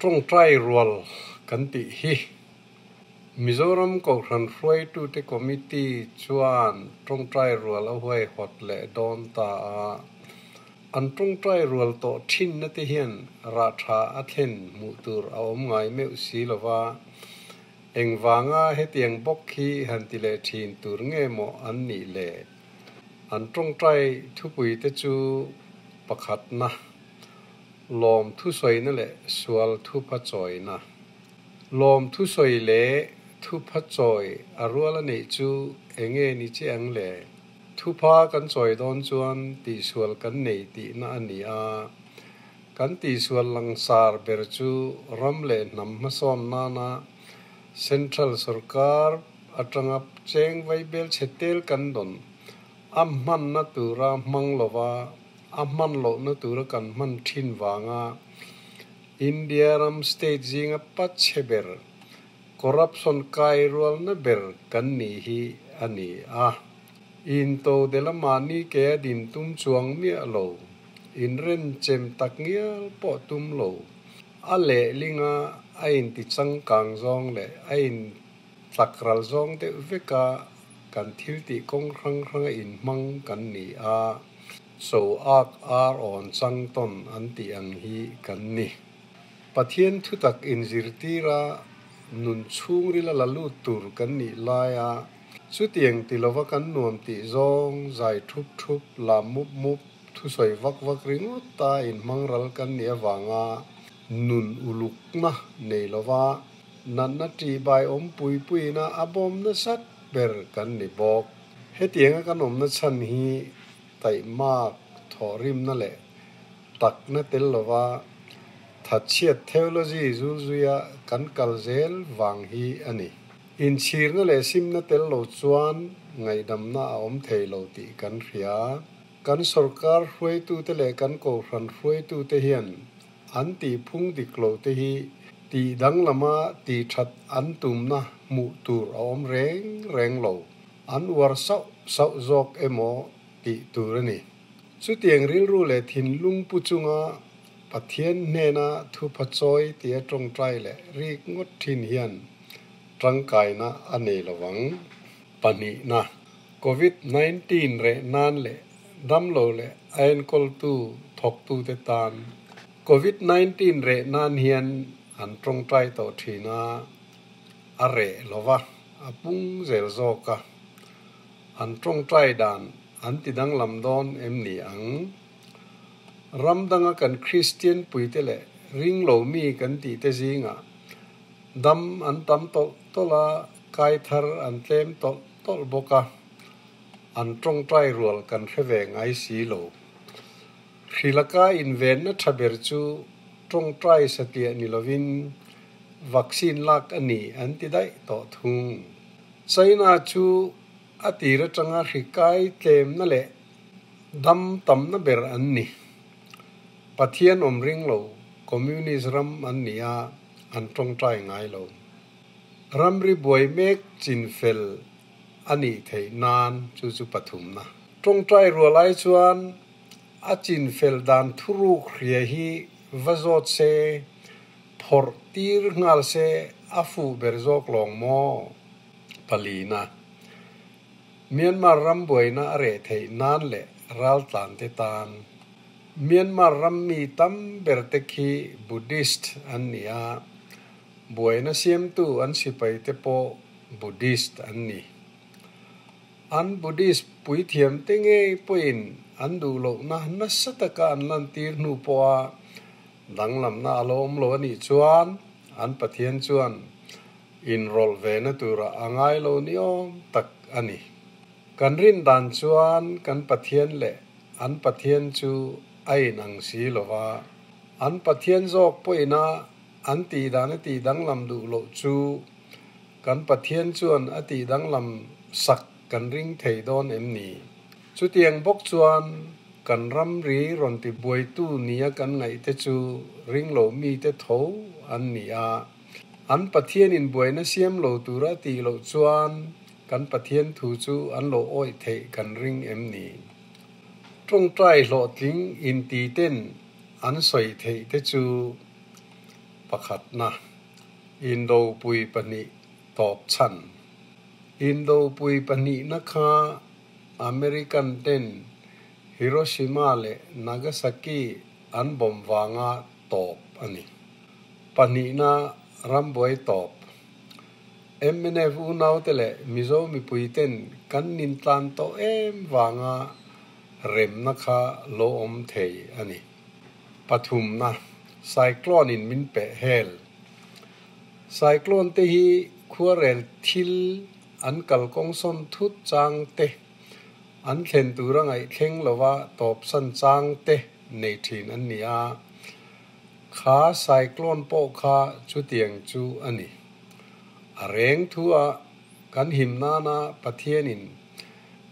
Tawngtai rual kan tih hi. Mizoram Kohhran hruaitute Committee chuan tawngtai rual a huaihawt leh dawn ta a. An tawngtai rual tawh thinna te hian rah tha a thlen hmuh tur a awm ngai meuh si lo va. Engvanga hetiang bawk hi han ti leh thin tur nge maw an nih le? An tawngtai thupuite chu pakhatna, lawm thusawina leh sual thupha chawina. Lawm thusawi leh thupha chawi a rual a neih chu enge ni che ang le? Thupha kan chawi dawn chuan tihsual kan nei tihna a ni a. Kan tihsual langsar ber chu ram leh hnam hmasawn nana Central sorkar atanga cheng vaibel chhe tel kan dawn a hmanna tura hmang lova a hman lohna tura kan hman thin vanga India ram state zinga pachhe ber, corruption kai rualna ber kan nih hi a ni a. Intodelh a mahni ke a din tum chuang miah lo, inrenchem tak ngial pawh tum lo, a lehlinga a inti changkang zawng leh a intlakral zawng deuh veka kan thiltih kawng hrang hranga inhmang kan ni a. So ak ar awn chang tawn an tih ang hi kan ni. Pathian thutak inzirtir a, nun chhungril a la lut tur kan nih laia chutiang ti lova kan nuam tih zawng zai thup thup, lam mup mup, thusawi vak vak ringawt ta inhmang ral kan nih avanga nun ulukna nei lova natna ṭihbai awm pui puiina a bawm nasat ber kan ni bawk. Hetianga kan awmna chhan hi taihmak thawhrimna leh takna tel lova thatchhiat theology zulzuia kan kal zel vang hi a ni. Inchhirna leh simna tel lo chuan ngaihdamna a awm thei lo tih kan hria. Kan sorkar hruaitute leh kan kohhran hruaitute hian an tihphung dik lo te hi tih danglama tihthat an tumna hmuh tur a awm reng reng lo. An uar sauh sauh zawk emaw tih tur a ni. Chutiang rilru leh thinlung pu chunga Pathian hnena thupha chawi tia tawngtai leh rik ngawt thin hian tangkaina a nei lo ang. Pahnihna, Covid 19 reh nan leh damlo leh a enkawltu thawktute tan Covid 19 reh nan hian an tawngtai tawh thin a, a reh lo va, a pung zel zawk a. An tawngtai dan an ti danglam dawn em ni ang? Ram danga kan Kristian puite leh ringlo mi kan tihte zingah dam an tam tawlh tawlh a, kai thar an tlem tawlh tawlh bawk a, an tawngtai rual kan hre ve ngai si lo. Hrilaka invenna tha ber chu tawngtai satliah ni lovin vaccine lak a ni an ti daih tawh thung. China chu a tir atanga hri kai tlemna leh dam tamna ber an ni. Pathian awm ring lo Communist ram an ni a, an tawngtai ngai lo. Ramri buai mek chinfel a nih theih nan chu chu pathumna. Tawngtai rual ai chuan a chinfel dan thuruk hria hi va zawt se, phawrh tir nghal se a fuh ber zawk lawng maw? Palina, Myanmar ram buaina a reh theih nan leh raltlante tan. Myanmar ram mi tam ber te khi Buddhist an ni a, buaina siamtu an sipai te pawh Buddhist an ni. An Buddhist puithiam te ngei pawhin an duh lohna nasa taka an lantir hnu pawha danglamna a lo awm lo a nih chuan an Pathian chuan inrawlh vena tura a ngai lo ni awm tak a ni. Kan rin dan chuan kan Pathian leh an Pathian chu a inang si lo va, an Pathian zawk pawhina an tihdan a tihdanglam duh loh chu Kan Pathian chuan a tih danglam sak kan ring thei dawn em ni? Chutiang bawk chuan kan ramri rawn ti buaitu nia kan ngaihte chu ring lo mite tho an ni a. An Pathianin buaina siam lo tura tih loh chuan kan Pathian thu chu an lo awih theih kan ring em ni? Tawngtai hlawhtling inti ten an sawi theih te chu. Pakhatna, Indopui pahnih tawp chhan. Indopui pahnihna kha American ten Hiroshima leh Nagasaki an bomb vanga tawp a ni. Pahnihna, Rambuai tawp. Mnf unaute leh Mizo mipui ten kan nintlan tawh em vanga remna kha lo awm thei a ni. Pathumna, Cyclone in min peh hel. Cyclone te hi khuarel thil an kalkawng sawn thut chang te, an thlen tura ngaihthleng lova tawpsan chang te nei thin an ni a. Kha cyclone pawh kha chutiang chu a ni. A reng thu a kan him nana Pathianin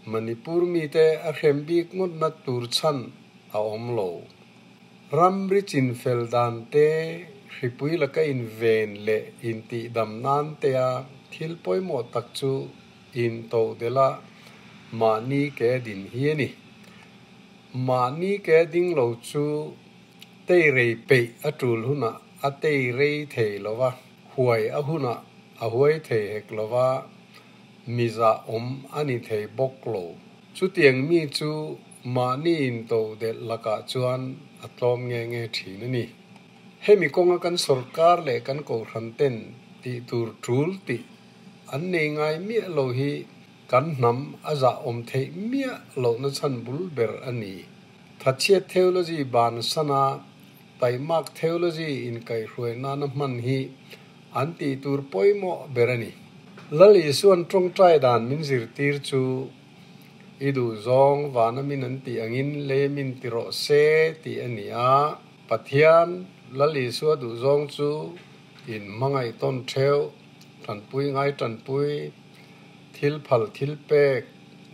Manipur mite a hrem bik ngawtna tur chhan a awm lo. Ramri chinfel dan te, hripui laka inven leh intihdam nan tea thil pawimawh tak chu intodelh a mahni ke din hi a ni. Mahni ke ding lo chu tei rei peih a tul hunah a tei rei thei lo va, huai a hunah a huai thei hek lo va, miza awm a ni thei bawk lo. Chutiang mi chu mahni intodelh lakah chuan a tlawm nge nge thin a ni. Hemi kawnga kan sorkar leh kan kohhran ten tih tur tul tih an nei ngai miah lo hi kan hnam a zah awm theih miah lohna chhan bul ber a ni. Thatchhiat theology bansana taimak theology inkaihhruai nana hman hi an tih tur pawimawh ber a ni. Lal Isuan tawngtai dan min zirtir chu i duhzawng vana min an tih angin lei min ti rawh se tih a ni a. Pathian Lal Isua duhzawng chu in hmangaih tawn theuh, tanpui ngai tanpui, thil phal thil pek,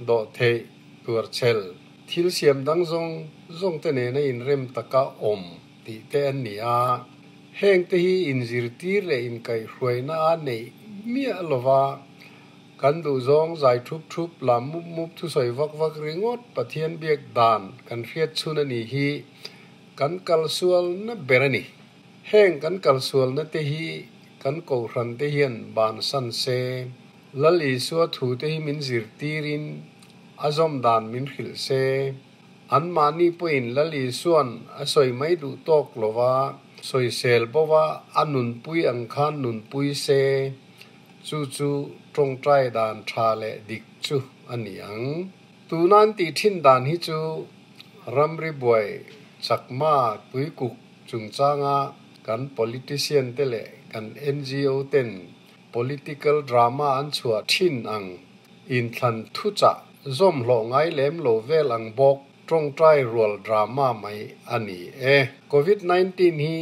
dawh theih, tuarchhel, thil siam dang zawng zawng te nena inrem taka awm tih te an ni a. Heng te hi inzirtir leh inkaihhruaina a neih miah lova kan duhzawng zai thup thup lam mup mup thusawi vak vak ringawt Pathian biak dan kan hriat chhun a ni hi kan kalsualna ber a ni. Heng kan kalsualna te hi kan kohhran te hian bansan se, Lal Isua thu te hi min zirtirin a zawm dan min hrilh se. Anmahni pawhin Lal Isua'n a sawi mai duh tawk lo va, sawisel bova a nunpui ang khan nunpui se, chu chu tawngtai dan tha leh dik chu a ni ang. Tuna an tih thin dan hi chu ramri buai chakma tuikuk chungchanga kan politician te leh kan NGO ten political drama an chhuah thin ang Inthlan thuchah zawm hlawh ngai lem lo vel ang bawk tawngtai rual drama mai a ni e. Covid 19 hi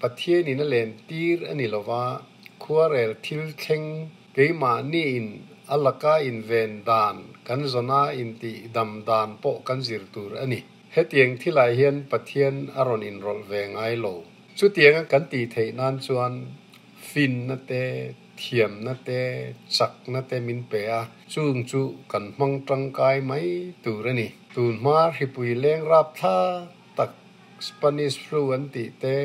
Pathian in a len tir a ni lova, khuarel thil thleng keimahni in a laka inven dan kan zawna intih dam dan pawh kan zir tur a ni. Hetiang thilah hian Pathian a rawn inrawlh ve ngai lo. Chutianga kan tih theih nan chuan finna te, thiamna te, chakna te min pe a, chung chu kan hmang tangkai mai tur a ni. Tun hma hripui leng rap thla tak Spanish flu an tih te,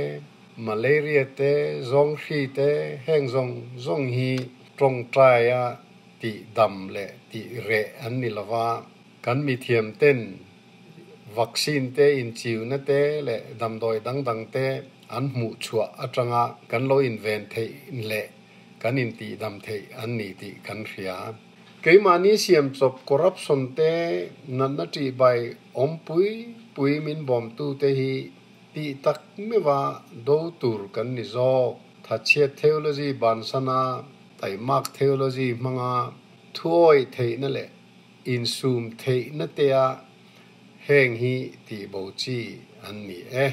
malaria te, zawnghri te, heng zawng zawng hi tawngtaia tih dam leh tih reh an ni lova, kan mithiam ten vaccine te, inchiuna te leh damdawi dang dang te an hmuh chhuah atanga kan lo inven theih leh kan intihdam theih an ni tih kan hria. Keimahni siam chawp corruption te, natna ṭihbai awmpui pui min bawmtu te hi tih tak meuha do tur kan ni zawk. Thatchhiat theology bansana taimak theology hmanga thuawih theihna leh insum theihna tea heng hi tihbo chi an ni e.